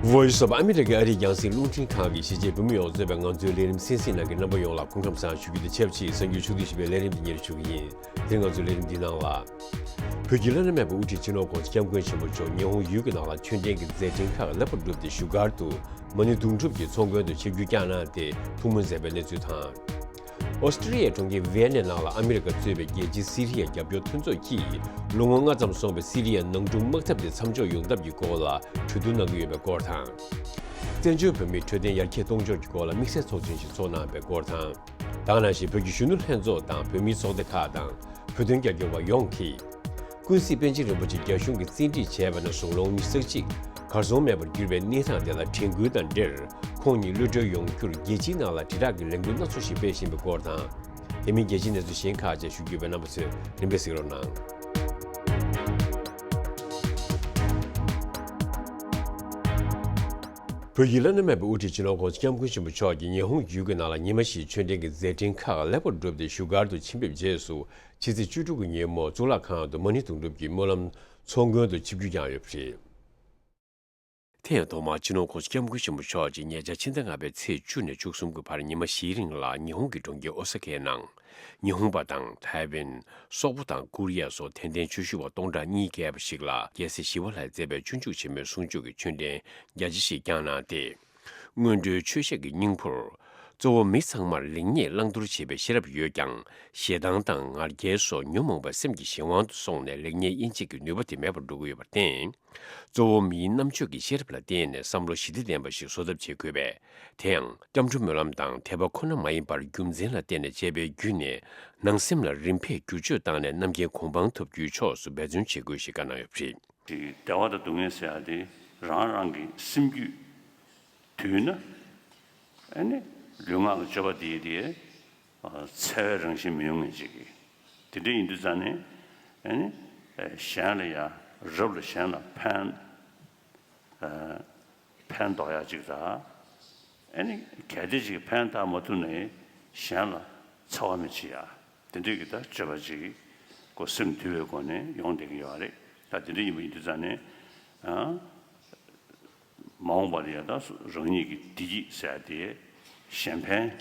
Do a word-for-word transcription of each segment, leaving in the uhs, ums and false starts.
Voice of America ཨ་རིའི་རྒྱང་སྲིང་རླུང་འཕྲིན་ཁང་གིས་གཞིས་བྱེས་བོད་མི་ཡོངས་གཙོས་པའི་ང་ཚོའི་ལས་རིམ་གསན་གཟིགས་གནང་མཁན་རྣམ་པ་ཡོངས་ལ་སྐུ་ཁམས་བཟང་ཞུ་རྒྱུ་དང་ཆབས་ཅིག་གསར་འགྱུར་ཕྱོགས་བསྡུས་ཞིབ་པའི་ལས་རིམ་འདི་སྙན་སྒྲོན་ཞུ་གི་ཡིན། དེ་རིང་ང་ཚོའི་ལས་རིམ་འདིའི་ནང་ལ། བོད་ཀྱི་བླ་ན་མེད་པའི་དབུ་ཁྲིད་སྤྱི་ནོར་༸གོང་ས་༸སྐྱབས་མགོན་ཆེན་པོ་མཆོག་ཉི་ཧོང་ཡུལ་གྱི་ནང་ལ་ཆོས་ལྡན་གྱི་མཛད་འཕྲིན་ཁག་ལེགས་པར་བསྒྲུབས་ཏེ་བཞུགས་སྒར་དུ་མ་ཎི་དུང་སྒྲུབ་ཀྱི་ཚོགས་མགོན་དུ་ཆིབས་བསྒྱུར་བསྐྱངས་གནང་སྟེ་ཐུགས་སྨོན་མཛད་པའི་གནས་ཚུལ་དང་། ཨོ་སི་ཀྲི་ཡའི་གྲོང་ཁྱེར་ཝི་ཡེ་ནའི་ནང་ལ་ཨ་མི་རི་ཀ་གཙོས་པའི་རྒྱལ་སྤྱིའི་སི་རི་ཡ་རྒྱབ་སྐྱོར་མཐུན་ཚོགས་ཀྱིས་ལོ་ངོ་ལྔ་ཙམ་སོང་བའི་སི་རི་ཡའི་ནང་འཁྲུག་དམག་འཐབ་དེ་མཚམས་འཇོག་ཡོང་ཐབས་ཀྱི་སྐོར་ལ་གྲོས་བསྡུར་གནང་གི་ཡོད་པའི་སྐོར་དང་། བཙན་བྱོལ་བོད་མིའི་འཕྲོད་བསྟེན་ཡར་རྒྱས་གཏོང་ཕྱོགས་ཀྱི་སྐོར་ལ་དམིགས་བསལ་ཚོགས་ཆེན་ཞིག་ཚོགས་གནང་བའི་སྐོར་དང་། དེ་ག་ནང་བཞིན་བོད་ཀྱི་གཞོན་ནུ་ལྷན་ཚོགས་དང་བོད་མིའི་ཚོགས་སྡེ་ཁག་དང་བོད་དོན་རྒྱབ་སྐྱོར་བ་ཡོངས་ཀྱིས། ཀུན་གཟིགས་པཎ་ཆེན་རིན་པོ་ཆེ་རྒྱ་གཞུང་གིས་བཙན་ཁྲིད་བྱས་པ་ནས་བཟུང་ལོ་ངོ་ཉི་ཤུ་རྩ་གཅིག་གར་སོང་མེད་པར་གྱུར་པའི་གནས་སྟངས་དེ་ལ་དྲན་སྐུལ་དང་འབྲེལ། ཁོང་ཉིད་གློད་གྲོལ་ཡོང་རྒྱུར་རྒྱལ་སྤྱིའི་ནང་ལ་དྲིལ་བསྒྲགས་ཀྱི་ལས་འགུལ་སྣ་ཚོགས་ཤིག་སྤེལ་བཞིན་པའི་སྐོར་དང་། དེ་མིན་རྒྱལ་སྤྱིའི་གནས་ཚུལ་གཞན་ཁག་བཅས་ཞུ་རྒྱུ་ཡོད་པས་རྣམ་པ་ཚོས་རིམ་པས་གཟིགས་རོགས་གནང་། བོད་ཀྱི་བླ་ན་མེད་པའི་དབུ་ཁྲིད་སྤྱི་ནོར་༸གོང་ས་༸སྐྱབས་མགོན་ཆེན་པོ་མཆོག་གིས་ཉི་ཧོང་ཡུལ་གྱི་ནང་ལ་ཉི་མ་བཞིའི་ཆོས་ལྡན་གྱི་མཛད་འཕྲིན་ཁག་ལེགས་པར་བསྒྲུབས་ཏེ་བཞུགས་སྒར་དུ་ཕྱིན་པའི་རྗེས་སུ། ཕྱི་ཚེས་བཅུ་དྲུག་གི་ཉིན་མོ་གཙུག་ལག་ཁང་དུ་མ་ཎི་དུང་སྒྲུབ་ཀྱི་སྨོན་ལམ་ཚོགས་མགོན་དུ་ཆིབས་བསྒྱུར་བསྐྱངས་ཡོད་པ་རེད། དེ་ཡང་ཐོག་མར་སྤྱི་ནོར་༸གོང་ས་༸སྐྱབས་མགོན་ཆེན་པོ་མཆོག་གིས་ཉེ་ཆར་ཕྱི་ཟླ་ལྔ་པའི་ཚེས་བཅུ་ནས་བཅུ་གསུམ་གྱི་བར་ཉི་མ་བཞིའི་རིང་ལ་ཉི་ཧོང་གི་གྲོང་ཁྱེར་ཨོ་ས་ཀའི་ནང་། ཉི་ཧོང་པ་དང་ཐའེ་ཝན། སོག་པོ་དང་ཀོ་རི་ཡ་སོགས་དད་ལྡན་ཆོས་ཞུ་བ་སྟོང་ཕྲག་གཉིས་བརྒལ་བ་ཞིག་ལ་རྒྱལ་སྲས་ཞི་བ་ལྷས་མཛད་པའི་སྤྱོད་འཇུག་ཆེན་མོའི་གསུང་ཆོས་ཀྱི་ཆོས་ཐུན་རྒྱ་ཆེ་ཞིག་བསྐྱངས་གནང་སྟེ། སྔོན་འགྲོའི་ཆོས་བཤད་ཀྱི་སྙིང་ཕུར། གཙོ་བོ་མི་ཚང་མར་ལེགས་ཉེས་བླང་དོར་བྱེད་པའི་ཤེས་རབ་ཡོད་ཀྱང་། ཞེ་སྡང་དང་ང་རྒྱལ་སོགས་ཉོན་མོངས་པ་སེམས་ཀྱི་གཞན་དབང་དུ་སོང་ནས་ལེགས་ཉེས་དབྱེ་འབྱེད་ཀྱི་ནུས་པ་དེ་མེད་པར་འགྲོ་གི་ཡོད་པར་བརྟེན། གཙོ་བོ་མིའི་རྣམ་དཔྱོད་ཀྱི་ཤེས་རབ་ལ་བརྟེན་ནས་བསམ་བློ་ཞི་བདེ་ལྡན་པ་ཞིག་བཟོ་ཐབས་བྱེད་དགོས་པས། དེ་ཡང་སྐྱབས་འགྲོ་སྨོན་ལམ་དང་དད་པ་ཁོ་ན་མ་ཡིན་པར་རྒྱུ་མཚན་ལ་བརྟེན་ནས་དཔྱད་པའི་བརྒྱུད་ནས་ནང་སེམས་ལ་རིམ་པས་བསྒྱུར་བཅོས་བཏང་ནས་རྣམ་མཁྱེན་གོ་འཕང་ཐོབ་རྒྱུའི་ཕྱོགས་སུ་འབད་བརྩོན་བྱེད་དགོས་ཞེས་བཀའ་གནང་ཡོད་པ་རེད། བདེ་བ་དང་སྡུག་བསྔལ་ཟེར་ཡ་དེ་རང་རང་གི་སེམས་རྒྱུད་དུལ་ན། ཨ་ནི་ལུས་ངག་གི་སྤྱོད་པ་དེ་ཡི་དེ་འཚེ་བའི་རང་བཞིན་མི་ཡོང་ངེས་ཅིག་གི། དེ་འདྲ་ཡིན་དུས་ཙང་ནས་ཨ་ནི་གཞན་ལ་ཡ་རབ་ལ་གཞན་ལ་ཕན། ཕན་འདོགས་ཡག་ཅིག་དང་། ཨ་ནི་གལ་ཏེ་ཅིག་ཕན་བཏགས་མ་ཐུབ་ནའི་གཞན་ལ་འཚེ་བ་མི་བྱེད་ཡག་དེ་འདྲའི་གི་ད་སྤྱོད་པ་ཅིག་གོ་སེམས་དུལ་བའི་སྒོ་ནས་ཡོང་བསྡད་ཀྱི་ཡོད་རེད། ད་དེ་འདྲ་ཡིན་པ་ཡིན་དུས་ཙང་ནས་ཨ། མ་འོངས་པ་ལ་ཡང་ད་རང་ཉིད་ཀྱི་བདེ་སྐྱིད་ཟེར་ཡག་དེ་གཞན་ཕན།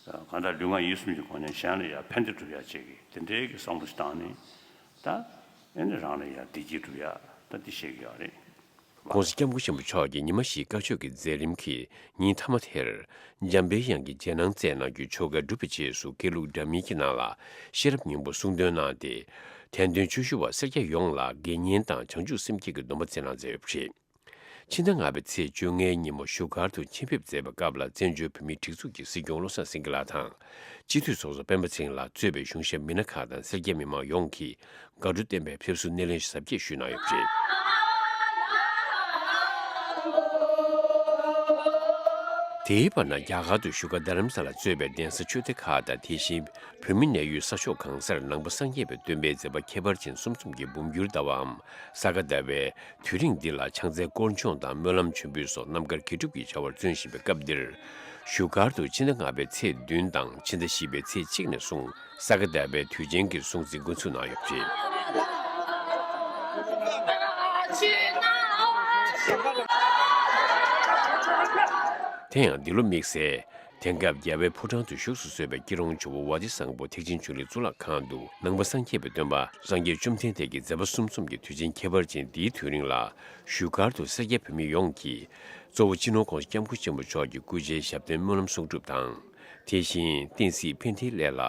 གང་ལྟར་ལུས་ངག་ཡིད་གསུམ་གྱི་སྒོ་ནས་གཞན་ལ་ཡང་ཕན་བདེ་སྒྲུབ་ཡག་ཅིག་གི་དེ་འདྲའི་གི་བསམ་བློ་ཞིག་བཏང་ནས་ད་ཨེ་ནི་རང་ལ་ཡང་བདེ་སྐྱིད་སྒྲུབ་ཡག་ད་འདི་བཤད་ཀྱི་ཡོད་རེད། ༸གོང་ས་༸སྐྱབས་མགོན་ཆེན་པོ་མཆོག་གི་ཉི་མ་བཞིའི་བཀའ་ཆོས་ཀྱི་མཛད་རིམ་གྱི་ཉིན་མཐའ་མ་དེར། འཇམ་པའི་དབྱངས་ཀྱི་རྗེས་གནང་སྩལ་གནང་རྒྱུའི་ཆོ་ག་གྲུབ་པའི་རྗེས་སུ་དགེ་ལུགས་འདྲ་མིན་གྱི་ནང་ལ་ཤེས་རབ་སྙིང་པོ་གསུང་འདོན་གནང་སྟེ། དད་འདུན་ཆོས་ཞུ་བ་སེར་སྐྱ་ཡོངས་ལ་དགེ་བསྙེན་དང་བྱང་ཆུབ་སེམས་བསྐྱེད་ཀྱི་སྡོམ་པ་སྩལ་གནང་མཛད་ཡོད་པ་རེད། ཕྱི་ཟླ་ལྔ་པའི་ཚེས་བཅོ་ལྔའི་ཉིན་མོ་བཞུགས་སྒར་དུ་ཆེད་ཕེབས་མཛད་པའི་སྐབས་ལ་བཙན་བྱོལ་བོད་མིའི་སྒྲིག་འཛུགས་ཀྱི་སྲིད་སྐྱོང་བློ་བཟང་སེང་གེ་ལགས་དང་། སྤྱི་འཐུས་ཚོགས་གཙོ་སྤེན་པ་ཚེ་རིང་ལགས་གཙོས་པའི་གཞུང་ཞབས་མི་སྣ་ཁག་དང་སེར་སྐྱ་མི་མང་ཡོངས་ཀྱིས་དགའ་སྤྲོ་བསྟན་པའི་ཕེབས་བསུ་སྣེ་ལེན་གཟབ་རྒྱས་ཞུས་གནང་ཡོད་པ་རེད། དེའི་བར་ན་རྒྱ་གར་དུ་བཞུགས་སྒར་རྡ་རམ་ས་ལ་གཙོས་པའི་གདན་ས་ཆོས་སྡེ་ཁག་དང་དེ་བཞིན་བོད་མི་གནས་ཡུལ་ས་ཕྱོགས་གང་སར་ནང་པ་སངས་རྒྱས་པའི་སྟོན་པའི་མཛད་པ་ཁྱད་པར་ཅན་གསུམ་འཛོམས་ཀྱི་འབུམ་འགྱུར་ཟླ་བའམ་ས་ག་ཟླ་བའི་དུས་རིང་འདི་ལ་ཕྱག་འཚལ་དཀོན་མཆོག་དང་སྨོན་ལམ་མཆོད་འབུལ་སོགས་རྣམ་དཀར་དགེ་སྒྲུབ་ཀྱི་བྱ་བར་བརྩོན་བཞིན་པའི་སྐབས་འདིར། བཞུགས་སྒར་དུ་ཕྱི་ཟླ་ལྔ་པའི་ཚེས་བདུན་དང་ཕྱི་ཟླ་བཞི་པའི་ཚེས་གཅིག་ནས་བཟུང་ས་ག་ཟླ་བའི་དུས་ཆེན་གྱི་སྲུང་བརྩི་འགོ་འཛུགས་གནང་ཡོད་པ་རེད། དེ་ཡང་འདི་ལོ་དམིགས་བསལ། དེང་སྐབས་རྒྱལ་བའི་ཕོ་བྲང་དུ་བཞུགས་སུ་གསོལ་བའི་སྐྱིད་གྲོང་ཇོ་བོ་ཝ་ཏི་བཟང་པོ་ཐེག་ཆེན་ཆོས་གླིང་གཙུག་ལག་ཁང་དུ་ནང་པ་སངས་རྒྱས་པའི་སྟོན་པ་སངས་རྒྱས་བཅོམ་ལྡན་འདས་ཀྱི་མཛད་པ་གསུམ་འཛོམས་ཀྱི་དུས་ཆེན་ཁྱད་པར་ཅན་འདིའི་དུས་རིང་ལ་བཞུགས་སྒར་དུ་སེར་སྐྱ་བོད་མི་ཡོངས་ཀྱིས་གཙོ་བོ་སྤྱི་ནོར་༸གོང་ས་༸སྐྱབས་མགོན་ཆེན་པོ་མཆོག་གི་སྐུ་ཕྱྭའི་ཞབས་བརྟན་སྨོན་ལམ་གསུང་སྒྲུབ་དང་། དེ་བཞིན་བསྟན་སྲིད་ཕན་བདེའི་སླད་ལ་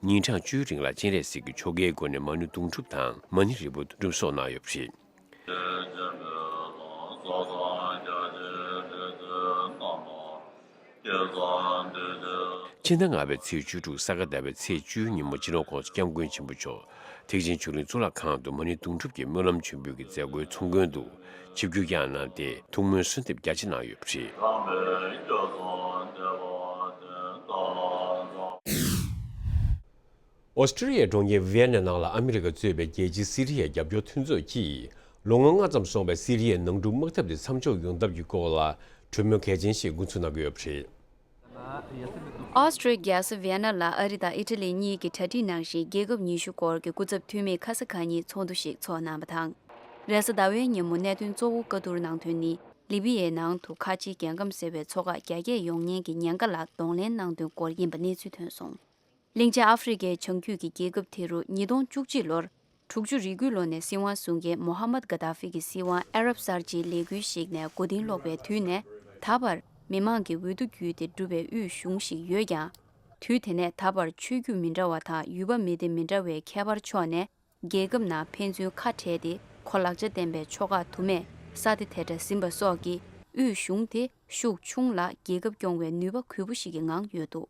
ཉིན་གྲངས་བཅུའི་རིང་ལ་སྤྱན་རས་གཟིགས་ཀྱི་ཆོ་གའི་སྒོ་ནས་མ་ཎི་དུང་སྒྲུབ་དང་མ་ཎི་རིལ་བུ་སྒྲུབ་གསོག་གནང་ཡོད་པ་རེད། ཕྱི་ཟླ་ལྔ་པའི་ཚེས་བཅུ་དྲུག་ས་ག་ཟླ་བའི་ཚེས་བཅུའི་ཉིན་མོ་སྤྱི་ནོར་༸གོང་ས་༸སྐྱབས་མགོན་ཆེན་པོ་མཆོག་ཐེག་ཆེན་ཆོས་གླིང་གཙུག་ལག་ཁང་དུ་མ་ཎི་དུང་སྒྲུབ་ཀྱི་སྨོན་ལམ་མཆོད་འབུལ་གྱི་མཛད་སྒོའི་ཚོགས་མགོན་དུ་ཆིབས་བསྒྱུར་བསྐྱངས་གནང་སྟེ་ཐུགས་སྨོན་གསོལ་འདེབས་རྒྱ་ཆེ་གནང་ཡོད་པ་རེད། ཨོ་སི་ཀྲི་ཡའི་གྲོང་ཁྱེར་ཝི་ཡེ་ནའི་ནང་ལ་ཨ་མི་རི་ཀ་གཙོས་པའི་རྒྱལ་སྤྱིའི་སི་རི་ཡའི་རྒྱབ་སྐྱོར་མཐུན་ཚོགས་ཀྱིས་ལོ་ངོ་ལྔ་ཙམ་སོང་བའི་སི་རི་ཡའི་ནང་འཁྲུག་དམག་འཐབ་དེ་མཚམས་འཇོག་ཡོང་ཐབས་ཀྱི་སྐོར་ལ་གྲོས་མོལ་གལ་ཆེན་ཞིག་འགོ་འཛུགས་གནང་གི་ཡོད་པ་རེད། ཨོ་སི་ཀྲི་ཡའི་རྒྱལ་ས་ཝི་ཡེ་ན་ལ་ཨ་རི་དང་ཨི་ཊ་ལི་གཉིས་ཀྱིས་གྲ་སྒྲིག་གནང་བཞིན་རྒྱལ་ཁབ་ཉི་ཤུ་སྐོར་གྱི་སྐུ་ཚབ་འཐུས་མིས་ཁ་ས་ཁ་ཉིན་ཚོགས་འདུ་ཞིག་ཚོགས་གནང་བ་དང་། རེས་གཟའ་ཟླ་བའི་ཉིན་མོ་གནད་དོན་གཙོ་བོ་བཀའ་བསྡུར་གནང་དོན་ནི། ལི་བི་ཡའི་ནང་དུ་ཁ་ཆེའི་རྒྱལ་ཁམས་ཟེར་བའི་མཚོ་ཁ་རྒྱ་སྐྱེད་ཡོང་ཉེན་གྱི་ཉེན་ཁ་ལ་གདོང་ལེན་གནང་དོན་སྐོར་ཡིན་པ་གནས་ཚུལ་ཐོན་སོང་། གླིང་ཆེན་ཨ་ཧྥེ་རི་ཁའི་བྱང་རྒྱུད་ཀྱི་རྒྱལ་ཁབ་དེ་རུ་ཉིས་སྟོང་བཅུ་གཅིག་ལོར་དྲུག་ཅུ་རེ་དགུའི་ལོ་ནས་སྲིད་དབང་བཟུང་མཁན་མོ་ཧ་མད་གྷ་དཱ་ཧྥི་གི་སྲིད་དབང་ཨ་རབ་གསར་བརྗེའི་ལས་འགུལ་ཞིག་ནས་མགོ་རྟིང་སློག་པའི་དུས་ནས་ད་བར་མི་མང་གི་འོས་བསྡུ་བརྒྱུད་དེ་གྲུབ་པའི་དབུས་གཞུང་ཞིག་ཡོད་ཀྱང་། དུས་དེ་ནས་ད་བར་ཆོས་བརྒྱུད་མི་འདྲ་བ་དང་ཡུལ་པ་མི་སྡེ་མི་འདྲ་བའི་ཁྱད་པར་ཕྱོགས་ནས། རྒྱལ་ཁབ་ནང་ཕན་ཚུན་ཁ་བྲལ་ཏེ་གོ་ལག་ཆ་ལྡན་པའི་ཆོལ་ཁ་དུ་མས་ས་དེ་དེ་འདྲ་ཟིན་པ་སོགས་ཀྱིས་དབུས་གཞུང་དེ་ཤུགས་ཆུང་ལ་རྒྱལ་ཁབ་སྐྱོང་བའི་ནུས་པ་གུས་པོ་ཞིག་གི་ངང་ཡོད་འདུག་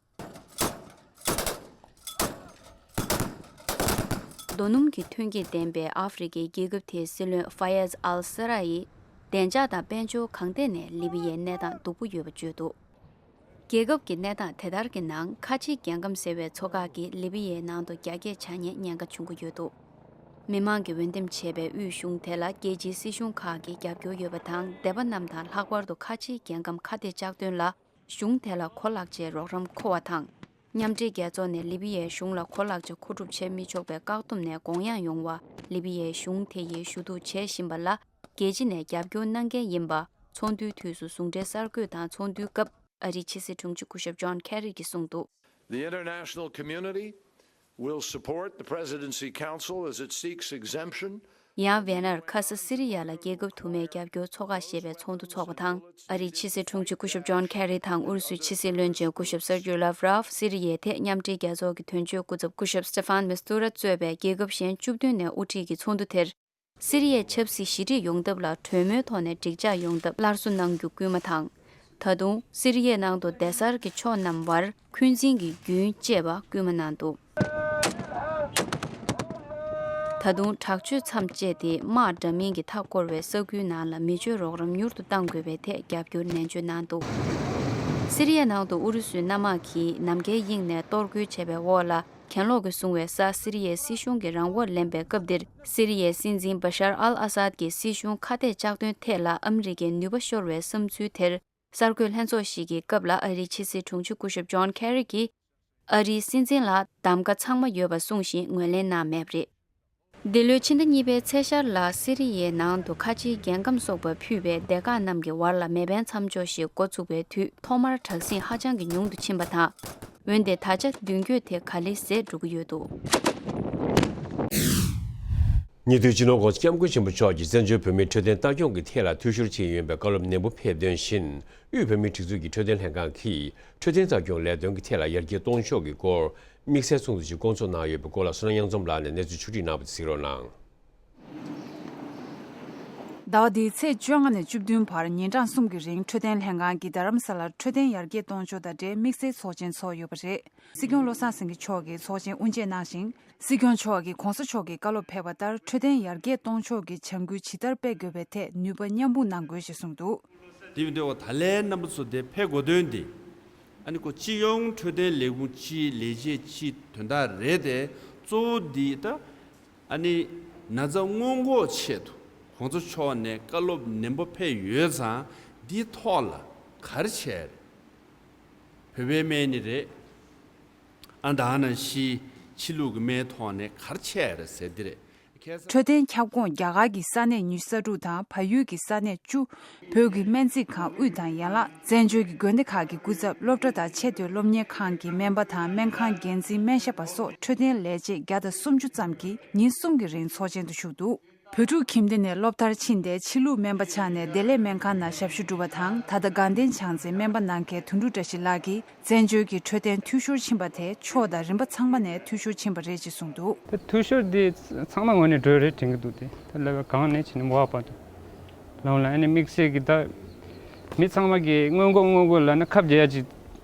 རྡོ་སྣུམ་གྱི་ཐོན་སྐྱེད་ལྡན་པའི་ཨ་ཧྥེ་རི་ཁའི་རྒྱལ་ཁབ་དེའི་སྲིད་བློན་ཧྥ་ཡེས་ཨལ་ས་ར་ཡིས་བདེ་འཇགས་དང་དཔལ་འབྱོར་གང་ཐད་ནས་ལི་བི་ཡའི་གནས་སྟངས་སྡུག་པོ་ཡོད་པ་བརྗོད་འདུག་རྒྱལ་ཁབ་ཀྱི་གནས་སྟངས་དེ་ལྟར་གྱི་ནང་ཁ་ཆེའི་རྒྱལ་ཁམས་ཟེར་བའི་མཚོ་ཁག་གིས་ལི་བི་ཡའི་ནང་དུ་རྒྱ་སྐྱེད་བྱ་ཉེན་ཉེན་ཁ་བྱུང་གི་ཡོད་འདུག་མི་མང་གིས་འོས་འདེམས་བྱས་པའི་དབུས་གཞུང་དེ་ལ་རྒྱལ་སྤྱིའི་སྲིད་གཞུང་ཁག་གིས་རྒྱབ་སྐྱོར་ཡོད་པ་དང་། སྡེ་པ་རྣམས་དང་ལྷག་པར་དུ་ཁ་ཆེའི་རྒྱལ་ཁམས་ཁ་གཏད་གཅོག་དོན་ལ་གཞུང་དེ་ལ་གོ་ལག་ཆའི་རོགས་རམ་མཁོ་བ་དང་། མཉམ་འབྲེལ་རྒྱལ་ཚོགས་ནས་ལི་བི་ཡའི་གཞུང་ལ་གོ་ལག་ཆ་མཁོ་སྒྲུབ་བྱེད་མི་ཆོག་པའི་བཀག་སྡོམ་ནས་དགོངས་ཡངས་ཡོང་བ་ལི་བི་ཡའི་གཞུང་དེ་ཡིས་ཞུ་གཏུག་བྱེད་བཞིན་པ་ལ། རྒྱལ་སྤྱི་ནས་རྒྱབ་སྐྱོར་གནང་མཁན་ཡིན་པ། ཚོགས་འདུའི་དུས་སུ་ཟུང་འབྲེལ་གསར་འགོད་དང་ཚོགས་འདུའི་སྐབས་ཨ་རིའི་ཕྱི་སྲིད་དྲུང་ཆེ་སྐུ་ཞབས་ཇོན་ཁེ་རི་གིས་གསུངས་འདུག The international community will support the Presidency Council as it seeks exemption. ཡང་ཝེ་ནར་ཁ་ས་སི་རི་ཡ་ལ་རྒྱལ་ཁབ་དུ་མའི་རྒྱབ་སྐྱོར་ཚོགས་ཁག་ཞེས་པའི་ཚོགས་འདུ་འཚོགས་པ་དང་། ཨ་རིའི་ཕྱི་སྲིད་དྲུང་ཆེ་སྐུ་ཞབས་ཇོན་ཁེ་རི་དང་ཨུ་རུ་སུའི་ཕྱི་སྲིད་བློན་ཆེན་སྐུ་ཞབས་སར་ཇུ་ལབ་རོབ། སི་རི་ཡའི་ཐད་མཉམ་འབྲེལ་རྒྱལ་ཚོགས་ཀྱི་དོན་གཅོད་སྐུ་ཚབ་སྐུ་ཞབས་སི་ཏེ་ཕན་མི་སྟུ་ར་གཙོས་པའི་རྒྱལ་ཁབ་གཞན་བཅུ་བདུན་ནས་དབུ་ཁྲིད་ཀྱི་ཚོགས་འདུ་དེར། སི་རི་ཡའི་ཆབ་སྲིད་ཞི་འགྲིག་ཡོང་ཐབས་ལ་གྲོས་མོལ་ཐོག་ནས་འགྲིག་འཇགས་ཡོང་ཐབས་སླར་གསོ་གནང་རྒྱུ་སྐུལ་མ་དང་། ད་དུང་སི་རི་ཡའི་ནང་དུ་སྡེ་གསར་གྱི་ཕྱོགས་རྣམས་བར་འཁོན་འཛིན་གྱི་རྒྱུན་བཅད་པ་སྐུལ་མ་གནང་འདུག་ད་དུང་དྲག་སྤྱོད་མཚམས་བཅད་དེ་དམག་འདྲ་མིན་གྱི་མཐའ་བསྐོར་བའི་ས་ཁུལ་ནང་ལ་མི་སྤྱོད་རོགས་རམ་མྱུར་དུ་གཏང་དགོས་པའི་ཐད་རྒྱབ་སྐྱོར་ནན་བརྗོད་གནང་འདུག་སི་རི་ཡའི་ནང་དུ་ཨུ་རུ་སུའི་གནམ་དམག་གིས་ནམ་མཁའི་དབྱིངས་ནས་གཏོར་རྒོལ་བྱས་པའི་འོག་ལ། གྱེན་ལོག་གིས་བཟུང་བའི་ས་སི་རི་ཡའི་སྲིད་གཞུང་གི་རང་དབང་ལེན་པའི་སྐབས་འདིར། སི་རི་ཡའི་སྲིད་འཛིན་བ་ཤར་ཨལ་ཨ་སཱད་ཀྱི་སྲིད་གཞུང་ཁ་གཏད་གཅོག་དོན་ཐད་ལ་ཨ་མི་རི་ཀའི་ནུས་པ་ཤོར་བའི་བསམ་ཚུལ་དེར། གསར་འགོད་ལྷན་ཚོགས་ཤིག་གི་སྐབས་ལ་ཨ་རིའི་ཕྱི་སྲིད་དྲུང་ཆེ་སྐུ་ཞབས་ཇོན་ཁེ་རི་གྱིས། ཨ་རིའི་སྲིད་འཛིན་ལ་གདམ་ག་ཚང་མ་ཡོད་པ་གསུངས་ཤིང་ངོས་ལེན་གནང་མེད་པ་རེད། འདི་ལོའི་ཕྱི་ཟླ་གཉིས་པའི་ཚེས་ཤར་ལ་སི་རི་ཡའི་ནང་དུ་ཁ་ཆེའི་རྒྱལ་ཁམས་སོགས་པར་ཕུད་པའི་སྡེ་ཁག་རྣམས་ཀྱི་བར་ལ་མེ་འཕེན་མཚམས་འཇོག་ཞིག་འགོ་ཚུགས་པའི་དུས་ཐོག་མར་དྲག་ཟིང་ཧ་ཅང་གི་ཉུང་དུ་ཕྱིན་པ་དང་། འོན་ཏེ་ད་ཆ་མདུན་སྐྱོད་དེ་ག་ལེར་ཟད་འགྲོ་གི་ཡོད་འདུག་ཉེ་དུས་སྤྱི་ནོར་༸གོང་ས་༸སྐྱབས་མགོན་ཆེན་པོ་མཆོག་གིས་བཙན་བྱོལ་བོད་མིའི་འཕྲོད་བསྟེན་ལྟ་སྐྱོང་གི་ཐད་ལ་འཐུས་ཤོར་ཕྱིན་ཡོད་པའི་བཀའ་སློབ་ནན་པོ་ཕེབས་དོན་བཞིན། དབུས་བོད་མིའི་སྒྲིག་འཛུགས་ཀྱི་འཕྲོད་བསྟེན་ལྷན་ཁང་གིས་འཕྲོད་བསྟེན་ལྟ་སྐྱོང་ལས་དོན་གྱི་ཐད་ལ་ཡར་རྒྱས་གཏོང་ཕྱོགས་ཀྱི་སྐོར་དམིགས་བསལ་ཚོགས་འདུ་ཞིག་བསྐོང་ཚོགས་གནང་ཡོད་པའི་སྐོར་ལ་བསོད་ནམས་དབྱངས་འཛོམས་ལགས་ནས་གནས་ཚུལ་ཕྱོགས་སྒྲིག་གནང་བ་དེ་གཟིགས་རོགས་གནང་། ཟླ་བ་འདིའི་ཚེས་བཅོ་ལྔ་ནས་བཅུ་བདུན་བར་ཉིན་གྲངས་གསུམ་གྱི་རིང་འཕྲོད་བསྟེན་ལྷན་ཁང་གིས་རྡ་རམ་ས་ལར་འཕྲོད་བསྟེན་ཡར་རྒྱས་གཏོང་ཕྱོགས་དང་འབྲེལ་དམིགས་བསལ་ཚོགས་ཆེན་ཚོགས་ཡོད་པ་རེད། སྲིད་སྐྱོང་བློ་བཟང་སེང་གེ་མཆོག་གིས་ཚོགས་ཆེན་དབུ་འབྱེད་གནང་ཞིང་། སྲིད་སྐྱོང་མཆོག་གིས་༸གོང་ས་མཆོག་གི་བཀའ་སློབ་ཕེབས་པ་ལྟར་འཕྲོད་བསྟེན་ཡར་རྒྱས་གཏོང་ཕྱོགས་ཀྱི་བྱ་འགུལ་ཇི་ལྟར་སྤེལ་དགོས་པའི་ཐད་ནུས་པ་མཉམ་སྤུངས་གནང་དགོས་ཞེས་གསུངས་འདུག་དེ་བས་འདོད་པ་ད་ལན་རྣམ་པ་ཚོ་དེ་ཕེབས་དགོས་དོན་དེ། ཨ་ནི་ཁོ་སྤྱི་ཡོངས་འཕྲོད་བསྟེན་ལས་ཁུངས་སྤྱིའི་ལས་བྱེད་སྤྱིའི་དོན་དག་རེད་དེ། གཙོ་བོ་འདི་ད་ཨ་ནི་ན་ཚ་སྔོན་འགོག་ཆེད་དུ་༸གོང་ས་མཆོག་ནས་བཀའ་སློབ་ནན་པོ་ཕེབས་ཡོད་ཙང་འདིའི་ཐོག་ལ་ག་རེ་བྱས་རེད། བོད་པའི་སྨན་ནི་རེད། ཨ་ད་ནང་བཞིན་ཕྱི་ལུགས་ཀྱི་སྨན་ཐོག་ནས་ག་རེ་བྱས་རེད་ཟེར་འདི་རེད། ཁ་སང་འཕྲོད་བསྟེན་ཁྱབ་ཁོངས་རྒྱ་གར་གྱི་ས་གནས་ཉི་ཤུ་རྩ་དྲུག་དང་བལ་ཡུལ་གྱི་ས་གནས་བཅུ། བོད་ཀྱི་སྨན་རྩིས་ཁང་དབུས་དང་ཡན་ལག་བཙན་བྱོལ་གྱི་དགོན་སྡེ་ཁག་གི་སྐུ་ཚབ། སློབ་གྲྭ་དང་ཆེས་མཐོའི་སློབ་གཉེར་ཁང་གི་སྨན་པ་དང་སྨན་ཁང་འགན་འཛིན། སྨན་ཞབས་པ་སོགས་འཕྲོད་བསྟེན་ལས་བྱེད་བརྒྱ་དང་སུམ་ཅུ་ཙམ་གྱིས་ཉིན་གསུམ་གྱི་རིང་ཚོགས་ཆེན་དུ་ཞུགས་འདུག་བོད་ཕྲུག་ཁྱིམ་སྡེ་ནས་སློབ་མཐར་ཕྱིན་ཏེ་ཕྱི་ལུགས་སྨན་པ་ཆགས་ནས་བདེ་ལེགས་སྨན་ཁང་ནང་ཞབས་ཞུ་བསྒྲུབས་པ་དང་། ད་ལྟ་དགའ་ལྡན་བྱང་རྩེའི་སྨན་པ་གནང་མཁན་དོན་གྲུབ་བཀྲ་ཤིས་ལགས་ཀྱིས་བཙན་བྱོལ་གྱི་འཕྲོད་བསྟེན་འཐུས་ཤོར་ཕྱིན་པ་དེ་ཕྱོགས་དང་རིམ་པ་ཚང་མ་ནས་འཐུས་ཤོར་ཕྱིན་པ་རེད་ཅེས་གསུངས་འདུག་དེ་འཐུས་ཤོར་འདི་ཚང་མ་ངོས་ནས་འགྲོ་རེད་དྲན་གྱི་འདུག་དེ་ད་ལབ་པའི་སྒང་ནས་ཕྱིན་ནས་འབབ་པ་འདུག་ལམ་ལ་ཨ་ནི་དམིགས་བསལ་གྱི་ད་མི་ཚང་མ་གིས་སྔོན་འགོག་སྔོན་འགོག་ལབ་ན་ཁབ་རྒྱག་ཡ་ཅིག་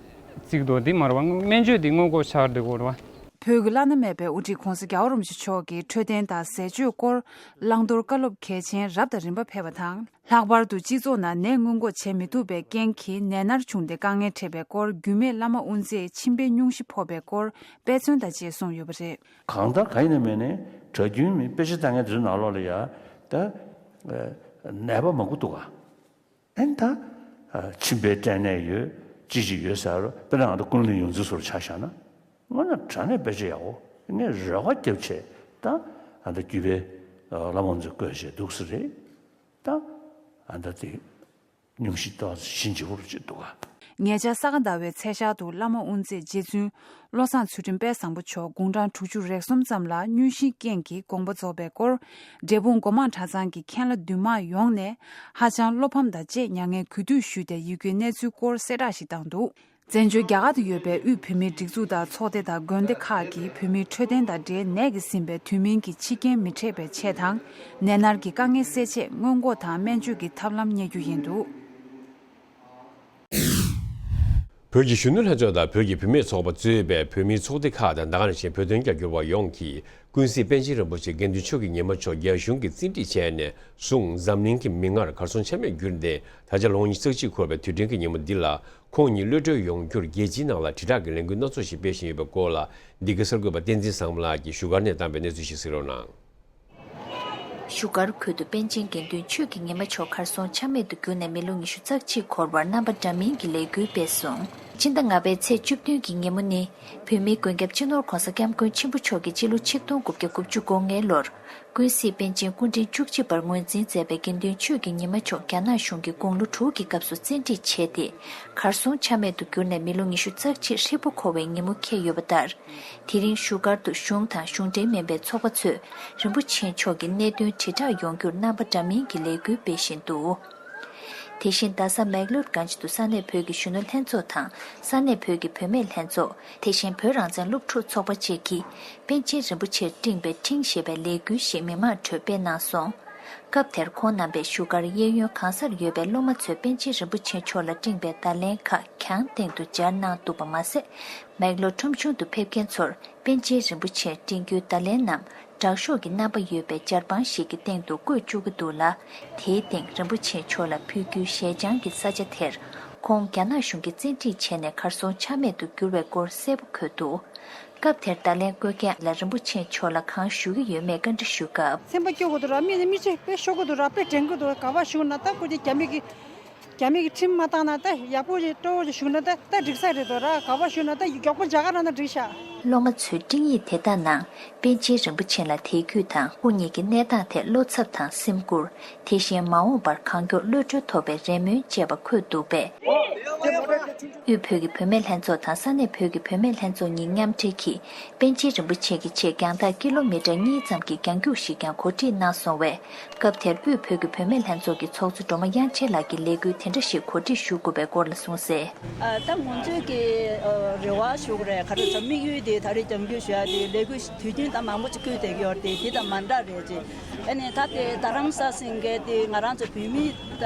བརྩིགས་འདུག་འདི་མ་རེད་པ། སྨན་བཅོས་འདི་སྔོན་འགོག་ཆགས་འདུག་གོ་རེད་པ། བོད་ཀྱི་བླ་ན་མེད་པའི་དབུ་ཁྲིད་༸གོང་ས་༸རྒྱལ་བ་རིན་པོ་ཆེ་མཆོག་གིས་འཕྲོད་བསྟེན་དང་ཟས་སྤྱོད་སྐོར་བླང་དོར་བཀའ་སློབ་གལ་ཆེན་རབ་དང་རིམ་པ་ཕེབས་པ་དང་། ལྷག་པར་དུ་སྤྱི་ཚོགས་ནང་ནད་སྔོན་འགོག་བྱེད་མི་ཐུབ་པའི་རྐྱེན་གྱིས་ནད་མནར་བྱུང་སྟེ་དཀའ་ངལ་འཕྲད་པའི་སྐོར། རྒྱུད་སྨད་བླ་མ་དབུ་མཛད་མཆིན་པའི་སྙུང་གཞི་ཕོག་པའི་སྐོར་དཔེ་མཚོན་དང་བཅས་གསུངས་ཡོད་པ་རེད། གང་ལྟར་གང་ཡིན་ན་མིན་ནས་གྲྭ་རྒྱུན་མི་དཔེ་ཆ་ལྟ་མཁན་དེ་ཚོའི་ནང་ལོགས་ལ་ཡ་ད་ནད་པ་མང་པོ་འདུག་ག་ཨན་ད། མཆིན་པའི་སྐྲན་ནད་ཡོད། ཅི་ཞིག་ཡོད་ཟེར་རོ། དཔེར་ན་ང་ཚོ་ཀུན་གླེང་ཡོངས་འཛིན་ཚོར་ཆ་བཞག་ན། དངོས་གནས་དྲང་གནས་དཔེ་ཆ་ཡག་པོ། ངས་རེ་བ་བརྒྱབ་བྱས་ད་ཨ་ད་རྒྱུད་པའི་ བླ་མ་དབུ་མཛད་བསྐོས་བྱས་འདུག་ས་རེད། ད་ཨ་ད་དེ་སྙུང་གཞི་ཏོག་ཙམ་ཕྱིན་བྱེད་པོ་རུ་ཅིག་འདུག་ག་ཉེ་ཆར་ས་ག་ཟླ་བའི་ཚེས་ཤར་དུ་བླ་མ་དབུ་མཛད་རྗེ་བཙུན་བློ་བཟང་ཚུལ་ཁྲིམས་དཔལ་བཟང་པོ་མཆོག་དགུང་གྲངས་དྲུག་ཅུ་རེ་གསུམ་ཙམ་ལ་སྙུན་གཞིའི་རྐྱེན་གྱིས་དགོངས་པ་རྫོགས་པའི་སྐོར། འབྲས་སྤུངས་སྒོ་མང་གྲྭ་ཚང་གི་མཁན་བླ་འདུས་མང་ཡོངས་ནས་ཧ་ཅང་བློ་ཕམ་དང་བཅས་མྱ་ངན་གུས་འདུད་ཞུས་ཏེ་ཡི་གེའི་གནས་ཚུལ་སྐོར་གསལ་བསྒྲགས་ཤིག་བཏང་འདུག་བཙན་བྱོལ་རྒྱ་གར་དུ་ཡོད་པའི་དབུས་བོད་མིའི་སྒྲིག་འཛུགས་དང་ཚོགས་སྡེ་དང་དགོན་སྡེ་ཁག་གིས་བོད་མིའི་འཕྲོད་བསྟེན་དང་འབྲེལ་ནད་ཀྱིས་ཟིན་པའི་དུས་མིན་གྱི་འཆི་རྐྱེན་མི་འཕྲད་པའི་ཆེད་དང་། ནད་མནར་གྱི་དཀའ་ངལ་སེལ་ཆེད་སྔོན་འགོག་དང་སྨན་བཅོས་ཀྱི་ཐབས་ལམ་གཉེར་རྒྱུ་ཡིན་འདུག་བོད་ཀྱི་གཞོན་ནུ་ལྷན་ཚོགས་དང་བོད་ཀྱི་བུད་མེད་ཚོགས་པ་གཙོས་པའི་བོད་མིའི་ཚོགས་སྡེ་ཁག་དང་ད་ག་ནང་བཞིན་བོད་དོན་རྒྱབ་སྐྱོར་བ་ཡོངས་ཀྱིས་ཀུན་གཟིགས་པཎ་ཆེན་རིན་པོ་ཆེ་དགེ་འདུན་ཆོས་ཀྱི་ཉི་མ་མཆོག་རྒྱ་གཞུང་གིས་བཙན་ཁྲིད་བྱས་ནས་བཟུང་འཛམ་གླིང་གི་མིག་སྔར་གར་སོང་ཆ་མེད་གྱུར་ཏེ་ད་ཆ་ལོ་ངོ་ཉི་ཤུ་རྩ་གཅིག་འཁོར་བའི་དུས་དྲན་གྱི་ཉིན་མོ་འདི་ལ་ཁོང་ཉིད་གློད་གྲོལ་ཡོང་རྒྱུར་རྒྱལ་སྤྱིའི་ནང་ལ་དྲིལ་བསྒྲགས་ཀྱི་ལས་འགུལ་སྣ་ཚོགས་ཤིག་སྤེལ་བཞིན་ཡོད་པའི་སྐོར་ལ་འདི་གའི་གསར་འགོད་པ་བསྟན་འཛིན་བཟང་མོ་ལགས་ཀྱིས་བཞུགས་སྒར་ནས་བཏང་བའི་གནས་ཚུལ་ཞིག་གཟིགས་རོགས་གནང་། བཞུགས་སྒར་ཁུལ་དུ་པཎ་ཆེན་དགེ་འདུན་ཆོས་ཀྱི་ཉི་མ་མཆོག་གར་སོང་ཆ་མེད་དུ་གྱུར་ནས་མི་ལོ་ཉི་ཤུ་རྩ་གཅིག་འཁོར་བར་རྣམ་པ་འདྲ་མིན་གྱི་ལས་འགུལ་སྤེལ་སོང་། སྤྱི་ཟླ་ལྔ་པའི་ཚེས་བཅུ་བདུན་གྱི་ཉིན་མོ་ནི་བོད་མིའི་མགོན་སྐྱབས་སྤྱི་ནོར་༧གོང་ས་༧སྐྱབས་མགོན་ཆེན་པོ་མཆོག་གིས་སྤྱི་ལོ་ཆིག་སྟོང་དགུ་བརྒྱ་དགུ་བཅུ་གོ་ལྔའི་ལོར་ཀུན་གཟིགས་པཎ་ཆེན་སྐུ་ཕྲེང་བཅུ་གཅིག་པར་ངོས་འཛིན་མཛད་པའི་དགེ་འདུན་ཆོས་ཀྱི་ཉི་མ་མཆོག་རྒྱ་ནག་གཞུང་གིས་དགུང་ལོ་དྲུག་གི་སྐབས་སུ་བཙན་ཁྲིད་བྱས་ཏེ། གར་སོང་ཆ་མེད་དུ་གྱུར་ནས་མི་ལོ་ཉི་ཤུ་རྩ་གཅིག་ཧྲིལ་པོ་འཁོར་བའི་ཉིན་མོ་འཁེལ་ཡོད་པ་ལྟར། དེ་རིང་བཞུགས་སྒར་དུ་གཞུང་དང་གཞུང་འབྲེལ་མིན་པའི་ཚོགས་པ་ཚོས་རིན་པོ་ཆེ་མཆོག་གི་གནད་དོན་དྲིལ་བསྒྲགས་ཡོང་རྒྱུར་རྣམ་པ་འདྲ་མིན་གྱི་ལས་འགུལ་སྤེལ་བཞིན་འདུག་དེ་བཞིན་རྡ་ས་མེག་ལོར་གྷན་ཇི་དུ་ས་གནས་བོད་ཀྱི་གཞོན་ནུ་ལྷན་ཚོགས་དང་ས་གནས་བོད་ཀྱི་བུད་མེད་ལྷན་ཚོགས། དེ་བཞིན་བོད་རང་བཙན་སློབ་ཕྲུག་ཚོགས་པ་བཅས་ཀྱིས་པཎ་ཆེན་རིན་པོ་ཆེར་སྤྲིངས་པའི་འཕྲིན་ཞེས་པའི་ལས་འགུལ་ཞིག་མི་མང་ཁྲོད་སྤེལ་གནང་སོང་། སྐབས་དེར་ཁོང་རྣམ་པས་བཞུགས་སྒར་གཡས་གཡོན་གང་སར་ཡོད་པའི་སློབ་མ་ཚོས་པཎ་ཆེན་རིན་པོ་ཆེ་མཆོག་ལ་སྤྲིངས་པའི་བརྡ་ལན་ཁག་གྱང་སྟེང་དུ་སྦྱར་གནང་འདུག་པ་མ་ཟད། མེག་ལོར་ཁྲོམ་གཞུང་དུ་ཕེབས་མཁན་ཚོར་པཎ་ཆེན་རིན་པོ་ཆེར་སྤྲིངས་རྒྱུའི་བརྡ་ལན་ནམ་དྲག་ཤོས་ཀྱི་རྣམ་པ་ཡོད་པའི་སྦྱར་པང་ཞིག་གི་སྟེང་དུ་བཀོད་བཅུག་གི་འདུག་ལ། དེའི་སྟེང་རིན་པོ་ཆེ་མཆོག་ལ་ཕུལ་རྒྱུའི་ཞལ་བྱང་གི་ས་ཆ་དེར་ཁོང་རྒྱ་ནག་གཞུང་གིས་བཙན་ཁྲིད་བྱས་ནས་གར་སོང་ཆ་མེད་དུ་གྱུར་བའི་སྐོར་གསལ་པོ་འཁོད་འདུག་སྐབས་དེར་བརྡ་ལན་བཀོད་མཁན་ལ་རིན་པོ་ཆེ་མཆོག་ལ་གང་ཞུ་གི་ཡོད་མེད་བཀའ་འདྲི་ཞུ་སྐབས། སེམས་པ་སྐྱོ་གི་འདུག་ར། མི་ནི་མི་ཚེ་དཔེ་ཤོར་གི་འདུག་ར། དཔེ་དྲན་གི་འདུག་ག་པར་བཞུགས་ན་ད་ཁོ་དེ་རྒྱ་མི་གི་རྒྱ་མི་གི་ཁྲིམས་མ་བཏང་ན་ད་ཡག་པོ་ཞིག་སྤྲོ་བོ་ཞིག་བཞུགས་ན་ད་ད་འགྲིག་ས་རེད་འདུག་ར། ག་པར་བཞུགས་ན་ད་མགྱོགས་པོ་མཇལ་ཁ་རག་ན་འགྲིག་ཤག་སློབ་མ་ཚོའི་སྤྲིངས་ཡིག་དེ་དག་ནང་པཎ་ཆེན་རིན་པོ་ཆེ་ལ་དད་གུས་དང་སྐུ་ཉིད་ཀྱི་གནས་སྟངས་ཐད་བློ་འཚབ་དང་སེམས་ཁུར། དེ་བཞིན་མ་འོངས་པར་གང་མགྱོགས་གློད་གྲོལ་ཐོབ་པའི་རེ་སྨོན་བཅས་པ་འཁོད་འདུག་པས། དབུས་བོད་ཀྱི་བུད་མེད་ལྷན་ཚོགས་དང་ས་གནས་བོད་ཀྱི་བུད་མེད་ལྷན་ཚོགས་གཉིས་མཉམ་འབྲེལ་གྱིས་པཎ་ཆེན་རིན་པོ་ཆེ་གི་ཆེད་རྒྱང་ཐག་ཀི་ལོ་མི་ཊར་གཉིས་ཙམ་གྱི་རྒྱང་རྒྱུག་ཞིག་ཀྱང་གོ་སྒྲིག་གནང་སོང་བས། སྐབས་དེར་དབུས་བོད་ཀྱི་བུད་མེད་ལྷན་ཚོགས་ཀྱི་ཚོགས་གཙོ་སྒྲོལ་མ་དབྱངས་ཅན་ལགས་ཀྱིས་ལས་འགུལ་དེ་འདྲ་ཞིག་གོ་སྒྲིག་ཞུ་དགོས་པའི་སྐོར་ལ་གསུངས་གསལ། ཨ། ད་ང་ཚོའི་གི་ཨ་རེ་བ་ཞུ་གི་རེད། ག་རེ་ཟེར་དམིགས་ཡུལ་དེ་ད་རེས་རྒྱང་རྒྱུག་ཞུ་ཡ་དེ་ལས་འགུལ་དུས་རྒྱུན་ད་མང་པོ་ཅིག་བསྐོས་བསྡད་ཀྱི་ཡོད་རེད་དེ། དེ་དང་མ་འདྲ་རེད་ཅེས། ཨ་ནི་ད་དེ་རྡ་རམ་ས་ཟེར་མཁན་དེ་ང་རང་ཚོ་བོད་མི་ད་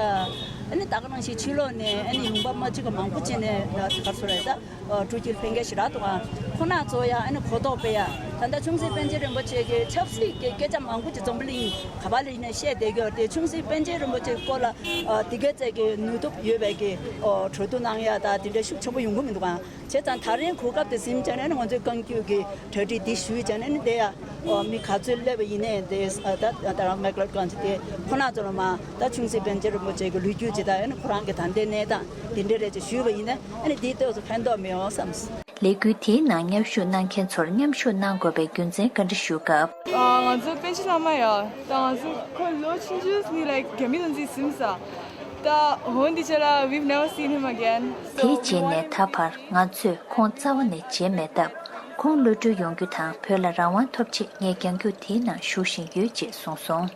ཨ་ནི་ད་ག་ནང་བཞིན་ཕྱི་ལོགས་ནས་ཨ་ནི་ལུང་པ་མ་གཅིག་པ་མང་པོ་ཅིག་ནས་ག་རེ་ཟེར་རེད་ད། ཨ། འགྲོ་སྐྱོད་ལྷན་རྒྱས་ཞེ་དྲག་འདུག་ག་ཁོ་ན་ཚོ་ཡང་ཨ་ནི་གོ་རྟོགས་སྤེལ་ཡ། ད་ལྟ་ཆུང་སྲིད་པཎ་ཆེན་རིན་པོ་ཆེ་གི་ཆབ་སྲིད་ཀྱི་སྐད་ཆ་མང་པོ་ཅིག་འཛམ་བུ་གླིང་ག་པ་ལ་ཡིན་ནའི་བཤད་བསྡད་ཀྱི་ཡོད་རེད་དེ། ཆུང་སྲིད་པཎ་ཆེན་རིན་པོ་ཆེ་སྐོར་ལ་ཨ་དེ་ག་ཚད་ཀྱི་ནུས་སྟོབས་ཡོད་པའི་གི་ཨོ་གྲོས་བསྡུར་གནང་ཡ་ད་དེ་འདྲ་ཤུགས་ཆེན་པོ་ཡོང་གི་མི་འདུག་ག་བྱས་ཙང་ད་རེས་གོ་སྐབས་དེ་ཟིན་བྱས་ནས་ང་ཚོས་བཀའ་འགྱུར་གྱི་གྲ་སྒྲིག་འདི་ཞུས་བྱས་ནས་ནི་དེ་ཡ་ཨོ་མི་ག་ཚོད་སླེབས་པ་ཡིན་ནའི་དེ་ཨ་ད་ད་རང་མེག་ལོར་གྷན་ཇི་དེ་ཁོ་ན་ཚོ་ལ་མ་ད་ཆུང་སྲིད་པཎ་ཆེན་རིན་པོ་ཆེ་གི་ལོ་རྒྱུས་ཇི་ལྟར་ཡིན་ན་ཁོ་རང་གི་ད་ལྟའི་གནས་སྟངས་འདི་འདྲ་རེད་ཅེས་ཞུས་པ་ཡིན་ན་ཨ་ནི་འདིའི་ཐོག་ཏུ་ཕན་ཐོགས་མི་ཡོང་བསམ། ལས་འགུལ་དེའི་ནང་མཉམ་ཞུགས་གནང་མཁན་ཚོར་མཉམ་ཞུགས་གནང་དགོས་པའི་རྒྱུ་མཚན་བཀའ་འདྲི་ཞུ་སྐབས། ང་ཚོ་པཎ་ཆེན་བླ་མ་ཡ། ད་ང་ཚོ་ཁོ་ལོ་ཆུང་ཆུང་ནས་ལའིཀ་རྒྱ་མི་ལ་འཛིན་ཟིན་ས། ད་འོན་ཏེ་ཆ་ལ། We've never seen him again. དེའི་རྗེས་ནས་ད་བར་ང་ཚོས་ཁོང་རྩ་བ་ནས་མཇལ་མེད་སྟབས། ཁོང་གློད་གྲོལ་ཡོང་རྒྱུ་དང་བོད་ལ་རང་དབང་ཐོབ་ཆེད་ངས་རྒྱང་རྒྱུག་དེའི་ནང་ཞུགས་བཞིན་ཡོད་ཅེས་གསུངས་སོང་།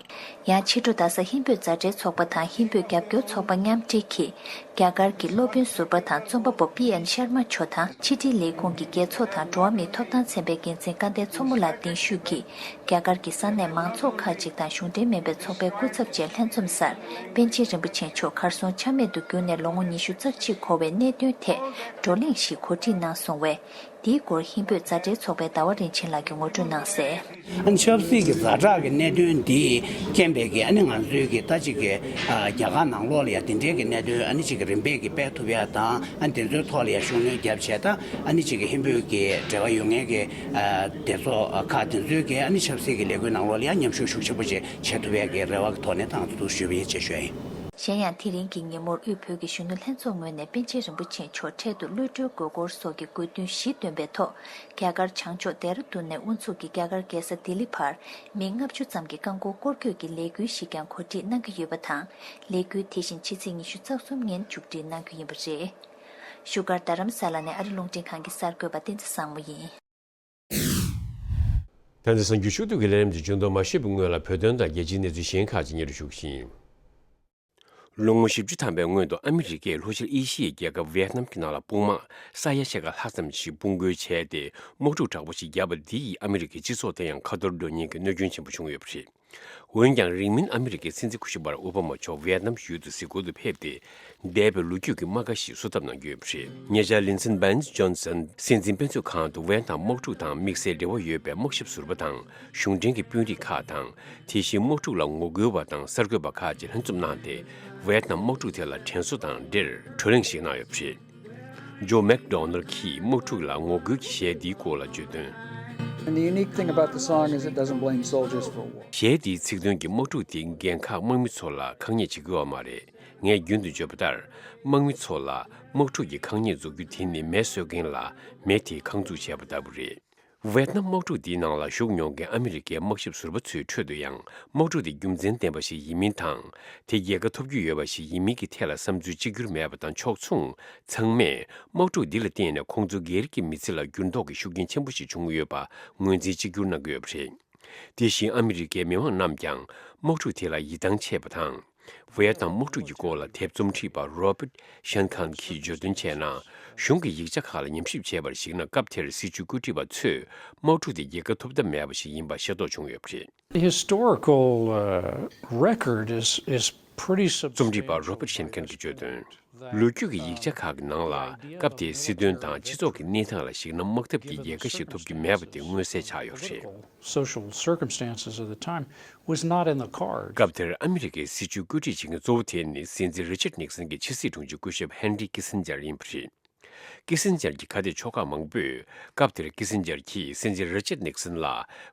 ཡང་ཕྱི་དྲོ་རྡ་ས་ཧིན་བོད་མཛའ་འབྲེལ་ཚོགས་པ་དང་ཧིན་བོད་རྒྱབ་སྐྱོར་ཚོགས་པ་མཉམ་འབྲེལ་གྱིས། རྒྱ་གར་གྱི་སློབ་དཔོན་ཟུར་པ་དང་རྩོམ་པ་པོ་པི་ཨེན་ཤར་མ་མཆོག་དང་ཕྱི་དྲིལ་ལས་ཁུངས་ཀྱི་རྒྱལ་ཚོགས་དང་འགྲོ་བ་མིའི་ཐོབ་ཐང་ཚན་པའི་འགན་འཛིན་སྐལ་ལྡན་མཚོ་མོ་ལགས་གདན་ཞུས་ཀྱིས། རྒྱ་གར་གྱི་ས་གནས་མང་ཚོགས་ཁག་ཅིག་དང་གཞུང་འབྲེལ་མིན་པའི་ཚོགས་པའི་སྐུ་ཚབ་བཅས་ལྷན་འཛོམས་སར། པཎ་ཆེན་རིན་པོ་ཆེ་མཆོག་གར་སོང་ཆ་མེད་དུ་གྱུར་ནས་ལོ་ངོ་ཉི་ཤུ་རྩ་གཅིག་འཁོར་བའི་གནད་དོན་ཐད་བགྲོ་གླེང་ཞིག་གོ་སྒྲིག་གནང་སོང་བས། དེའི་སྐོར་ཧིན་བོད་མཛའ་འབྲེལ་ཚོགས་པའི་ཟླ་བ་རིན་ཆེན་ལགས་ཀྱིས་ངོ་སྤྲོད་གནང་གསལ། ཨ་ནི་ཆབ་སྲིད་ཀྱི་ཛ་དྲག་གི་གནད་དོན་འདིས་རྐྱེན་པས་ཀྱི་ཨ་ནི་ང་ཚོའི་གི་ད་ཅིག་གི་ཨ་རྒྱ་གར་ནང་ལོགས་ལ་ཡ་དེ་འདྲའི་གི་གནད་དོན་ཨ་ནི་ཅིག་གི་རིམ་པས་ཀྱི་སྤེལ་ཐུབ་ཡ་དང་ཨ་ནི་དེ་ཚོའི་ཐོག་ལ་ཡ་ཤུགས་སྣོན་བརྒྱབ་བྱས། ད་ཨ་ནི་ཅིག་གི་ཧིན་བོད་ཀྱི་འབྲེལ་བ་ཡོད་མཁན་གྱི་ཨ་སྡེ་ཚོགས་ཁག་དེ་ཚོའི་གི་ཨ་ནི་ཆབ་སྲིད་ཀྱི་ལས་འགུལ་ནང་ལོགས་ལ་ཡ་མཉམ་ཞུགས་ཤུགས་ཆེན་པོ་ཅིག་བྱེད་ཐུབ་ཡ་གི་རེ་བ་གི་ཐོག་ནས་ད་ང་ཚོ་འདུག་ཞུས་པ་ཡིན་ཅེས་ཞུ་ཡ་ཡིན། གཞན་ཡང་། དེ་རིང་གི་ཉིན་མོར་དབུས་བོད་ཀྱི་གཞོན་ནུ་ལྷན་ཚོགས་ངོས་ནས་པཎ་ཆེན་རིན་པོ་ཆེ་མཆོག་འཕྲལ་དུ་གློད་གྲོལ་དགོས་སྐོར་སོགས་ཀྱི་དགོས་འདུན་བཞི་བཏོན་པའི་ཐོག་རྒྱ་གར་བྱང་ཕྱོགས་ལྡེ་ར་ལྡུན་ནས་དབུ་འཛུགས་ཀྱིས་རྒྱ་གར་རྒྱལ་ས་ལྡི་ལི་བར་མི་ལྔ་བཅུ་ཙམ་གྱི་རྐང་འཁོར་སྐོར་སྐྱོད་ཀྱི་ལས་འགུལ་ཞིག་ཀྱང་གོ་སྒྲིག་གནང་གི་ཡོད་པ་དང་། ལས་འགུལ་དེ་བཞིན་ཕྱི་ཚེས་ཉི་ཤུ་རྩ་གསུམ་ཉིན་མཇུག་སྒྲིལ་གནང་རྒྱུ་ཡིན་པ་རེད། བཞུགས་སྒར་རྡ་རམ་ས་ལ་ནས་ཨ་རི་རླུང་འཕྲིན་ཁང་གི་གསར་འགོད་པ་བསྟན་འཛིན་བཟང་མོ་ཡིན། ད་ནི་གསར་འགྱུར་ཕྱོགས་བསྡུས་ཀྱི་ལས་རིམ་དེ་མཇུག་བསྡོམས་མ་ཞུས་པའི་སྔོན་ལ་བོད་དོན་དང་རྒྱལ་སྤྱིའི་གནས་ཚུལ་གཞན་ཁག་ཅིག་སྙན་སྒྲོན་ཞུ་གི་ཡིན། ལོ་ངོ་བཞི་བཅུ་ཐམ་པའི་སྔོན་དུ་ཨ་མི་རི་ཀས་ལྷོ་ཤར་ཨེ་ཤི་ཡའི་རྒྱལ་ཁབ་ཝེ་ཏི་ནམ་གྱི་ནང་ལ་དཔུང་དམག་ས་ཡ་ཕྱེད་ཀ་ལྷག་ཙམ་ཞིག་དཔུང་རྒོལ་བྱས་ཏེ་དམག་འཁྲུག་དྲག་པོ་ཞིག་བརྒྱབ་པ་འདིས་ཨ་མི་རི་ཀའི་སྤྱི་ཚོགས་དེ་ཡང་ཁ་འཐོར་འགྲོ་ཉེན་གྱི་གནོད་སྐྱོན་ཆེན་པོ་བྱུང་ཡོད་པ་རེད། འོན་ཀྱང་རིང་མིན་ཨ་མི་རི་ཀའི་སྲིད་འཛིན་སྐུ་ཞབས་པ་རག་ཨོ་བྷ་མ་མཆོག་ཝེ་ཏི་ནམ་ཡུལ་དུ་གཟིགས་སྐོར་དུ་ཕེབས་ཏེ། འདས་པའི་ལོ་རྒྱུས་ཀྱི་རྨ་ཁ་ཞིག་བསུ་ཐབས་གནང་རྒྱུ་ཡོད་པ་རེད། ཉེ་ཆར་ལིན་སན་བན་ཇོན་སན་སྲིད་འཛིན་དཔེ་མཛོད་ཁང་དུ་ཝེ་ཏི་ནམ་དམག་འཁྲུག་དང་དམིགས་བསལ་འབྲེལ་བ་ཡོད་པའི་དམག་ཞབས་ཟུར་པ་དང་གཞུང་འབྲེལ་གྱི་དཔོན་རིགས་ཁག་དང་། དེ་བཞིན་དམག་འཁྲུག་ལ་ངོ་རྒོལ་བ་དང་གསར་འགོད་པ་ཁག་ཅིག་ལྷན་འཛོམས་གནང་སྟེ། ཝེ་ཏི་ནམ་དམག་འཁྲུག་དེ་ལ་དྲན་གསོ་དང་འབྲེལ་བགྲོ་གླེང་ཞིག་གནང་ཡོད་པ་རེད། ཇོ་མེག་ཌོ་ནལ་གྱིས་དམག་འཁྲུག་ལ་ངོ་རྒོལ་གྱི་གཞས་འདིའི་སྐོར་ལ་བརྗོད་དོན། And the unique thing about the song is it doesn't blame soldiers for war. གཞས་འདིའི་ཚིག་དོན་གྱི་དམག་འཁྲུག་དེ་འགན་ཁག་དམག་མི་ཚོ་ལ་ཁག་ཉེས་བྱེད་ཀྱི་ཡོད་མ་རེད། ངས་རྒྱུན་དུ་བརྗོད་པ་ལྟར། དམག་མི་ཚོ་ལ་དམག་འཁྲུག་གི་ཁག་ཉེས་འཛུགས་རྒྱུ་དེ་ནི་མེ་གསོད་མཁན་ལ་མེ་དེས་ཁག་འཛུགས་བྱས་པ་ལྟ་བུ་རེད། ཝེ་ཏི་ནམ་དམག་འཁྲུག་འདིའི་ནང་ལ་ཞུགས་མྱོང་མཁན་ཨ་མི་རི་ཀའི་དམག་ཞབས་ཟུར་པ་ཚོའི་ཁྲོད་དུ་ཡང་དམག་འཁྲུག་དེ་རྒྱུ་མཚན་ལྡན་པ་ཞིག་ཡིན་མིན་དང་། དེ་རྒྱལ་ཁ་ཐོབ་རྒྱུ་ཡོད་པ་ཞིག་ཡིན་མིན་གྱི་ཐད་ལ་བསམ་ཚུལ་གཅིག་གྱུར་མེད་པ་དང་ཕྱོགས་མཚུངས། ཚང་མས་དམག་འཁྲུག་འདི་ལ་བརྟེན་ནས་ཁོང་ཚོ་སྒེར་གྱི་མི་ཚེ་ལ་འགྱུར་ལྡོག་གི་ཤུགས་རྐྱེན་ཆེན་པོ་ཞིག་བྱུང་ཡོད་པ་ངོས་འཛིན་གཅིག་གྱུར་གནང་གི་ཡོད་པ་རེད། དེ་བཞིན་ཨ་མི་རི་ཀའི་མི་མང་རྣམས་ཀྱང་དམག་འཁྲུག་དེ་ལ་ཡིད་ཐང་ཆད་པ་དང་། ཝེ་ཏི་ནམ་དམག་འཁྲུག་གི་སྐོར་ལ་དེབ་རྩོམ་སྒྲིག་པ་Robert Shankan གྱིས་བརྗོད་དོན་བྱས་ན། གཞུང་གི་ཡིག་ཆ་ཁག་ལ་ཉམས་ཞིབ་བྱས་པར་གཞིགས་ན། སྐབས་དེར་སྲིད་བྱུས་བཀོད་སྒྲིག་པ་ཚོས་དམག་འཁྲུག་དེ་རྒྱལ་ཁ་ཐོབ་ཐབས་མེད་པ་ཞིག་ཡིན་པ་ཤེས་རྟོགས་བྱུང་ཡོད་པ་རེད། The historical, uh, record is, is pretty རྩོམ་སྒྲིག་པ་Robert Shankan གྱིས་བརྗོད་དོན། ལོ་རྒྱུས་ཀྱི་ཡིག་ཆ་ཁག་གི་ནང་ལ་སྐབས་དེའི་སྲིད་དོན་དང་སྤྱི་ཚོགས་ཀྱི་གནས་སྟངས་ལ་གཞིགས་ན་དམག་འཐབ་ཀྱི་རྒྱལ་ཁ་ཞིག་ཐོབ་རྒྱུ་མེད་པ་དེ་མངོན་གསལ་ཆགས་ཡོད་པ་རེད། Social circumstances of the time was not in the cards. སྐབས་དེར་ཨ་མི་རི་ཀའི་སྲིད་བྱུས་བཀོད་སྒྲིག་བྱེད་མཁན་གཙོ་བོ་དེ་ནི་སྲིད་འཛིན་Richard Nixon གྱི་ཕྱི་སྲིད་དྲུང་ཆེ་སྐུ་ཞབས་Henry Kissinger ཡིན་པ་རེད། Kissinger གྱི་ཁ་གཏད་ཕྱོགས་ཁག་མང་པོས་སྐབས་དེར་Kissinger གྱིས་སྲིད་འཛིན་Richard Nixon ལ་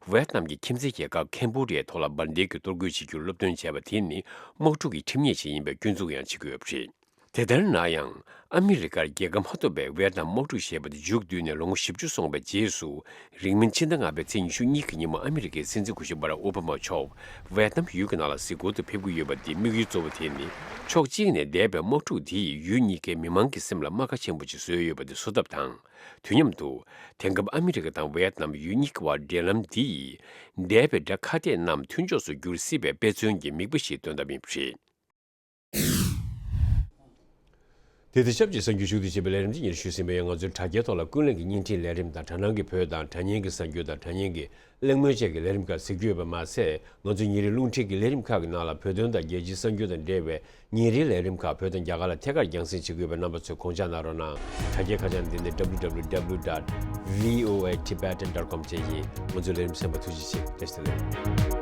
ཝེ་ཏི་ནམ་གྱི་ཁྱིམ་མཚེས་རྒྱལ་ཁབ་ཁེམ་བྷོ་ཌི་ཡའི་ཐོག་ལ་འབར་མདེལ་གྱི་གཏོར་རྒོལ་བྱེད་རྒྱུར་སློབ་སྟོན་བྱས་པ་དེ་ནི་དམག་འཁྲུག་གི་ཁྲིམས་ཉེས་ཤིག་ཡིན་པའི་སྐྱོན་འཛུགས་ཡང་བྱེད་ཀྱི་ཡོད་པ་རེད། དེ་ལྟར་ན་ཡང་། ཨ་མི་རི་ཀར་རྒྱལ་ཁ་མ་ཐོབ་པའི་ཝེ་ཏི་ནམ་དམག་འཁྲུག་ཞེས་པ་དེ་མཇུག་བསྡུས་ནས་ལོ་ངོ་བཞི་བཅུ་སོང་བའི་རྗེས་སུ། རིང་མིན་ཕྱི་ཟླ་ལྔ་པའི་ཚེས་ཉི་ཤུ་གཉིས་ཀྱི་ཉིན་མོ་ཨ་མི་རི་ཀའི་སྲིད་འཛིན་སྐུ་ཞབས་པ་རག་ཨོ་བྷ་མ་མཆོག་ཝེ་ཏི་ནམ་ཡུལ་གྱི་ནང་ལ་གཟིགས་སྐོར་དུ་ཕེབས་ཀྱི་ཡོད་པ་འདིའི་དམིགས་ཡུལ་གཙོ་བོ་དེ་ནི། ཕྱོགས་གཅིག་ནས་འདས་པའི་དམག་འཁྲུག་འདིས་ཡུལ་གཉིས་ཀའི་མི་མང་གི་སེམས་ལ་རྨ་ཁ་ཆེན་པོ་ཅིག་བཟོས་ཡོད་པ་དེ་བཟོ་ཐབས་དང་། དུས་མཉམ་དུ། དེང་སྐབས་ཨ་མི་རི་ཀ་དང་ཝེ་ཏི་ནམ་ཡུལ་གཉིས་ཀྱི་བར་འབྲེལ་ལམ་འདིས། འདས་པའི་དགྲ་ཁ་གཏད་རྣམས་མཐུན་ཕྱོགས་སུ་འགྱུར་སྲིད་པའི་དཔེ་མཚོན་གྱི་མིག་དཔེ་ཞིག་སྟོན་ཐབས་ཡིན་པ་རེད། དེ་དང་ཆབས་ཅིག་གསར་འགྱུར་ཕྱོགས་བསྡུས་བྱས་པའི་ལས་རིམ་འདི་ཉིད་ཞུས་ཟིན་པ་ཡིན། ང་ཚོའི་དྲ་རྒྱའི་ཐོག་ལ་ཀུན་གླེང་གི་བརྙན་འཕྲིན་ལས་རིམ་དང་དྲ་སྣང་གི་བོད་དང་དྲ་བརྙན་གྱི་གསར་འགྱུར་དང་དྲ་བརྙན་གྱི་གླེང་མོལ་བཅས་ཀྱི་ལས་རིམ་ཁག་གཟིགས་རྒྱུ་ཡོད་པ་མ་ཟད། ང་ཚོའི་ཉིན་རེའི་རླུང་འཕྲིན་གྱི་ལས་རིམ་ཁག་གི་ནང་ལ་བོད་དོན་དང་རྒྱལ་སྤྱིའི་གསར་འགྱུར་དང་འབྲེལ་བའི་ཉིན་རེའི་ལས་རིམ་ཁག་བོད་དང་རྒྱ་གར་ལ་ཐད་ཀར་རྒྱང་སྲིང་བྱེད་ཀྱི་ཡོད་པའི་རྣམ་པ་ཚོས་དགོངས་འཇགས་གནང་རོགས་གནང་། དྲ་རྒྱའི་ཁ་བྱང་འདི་ནི་W W W dot V O A Tibetan dot com བཅས་ཡིན། ང་ཚོའི་ལས་རིམ་གསན་པར་ཐུགས་རྗེ་ཆེ། བཀྲ་ཤིས་བདེ་ལེགས།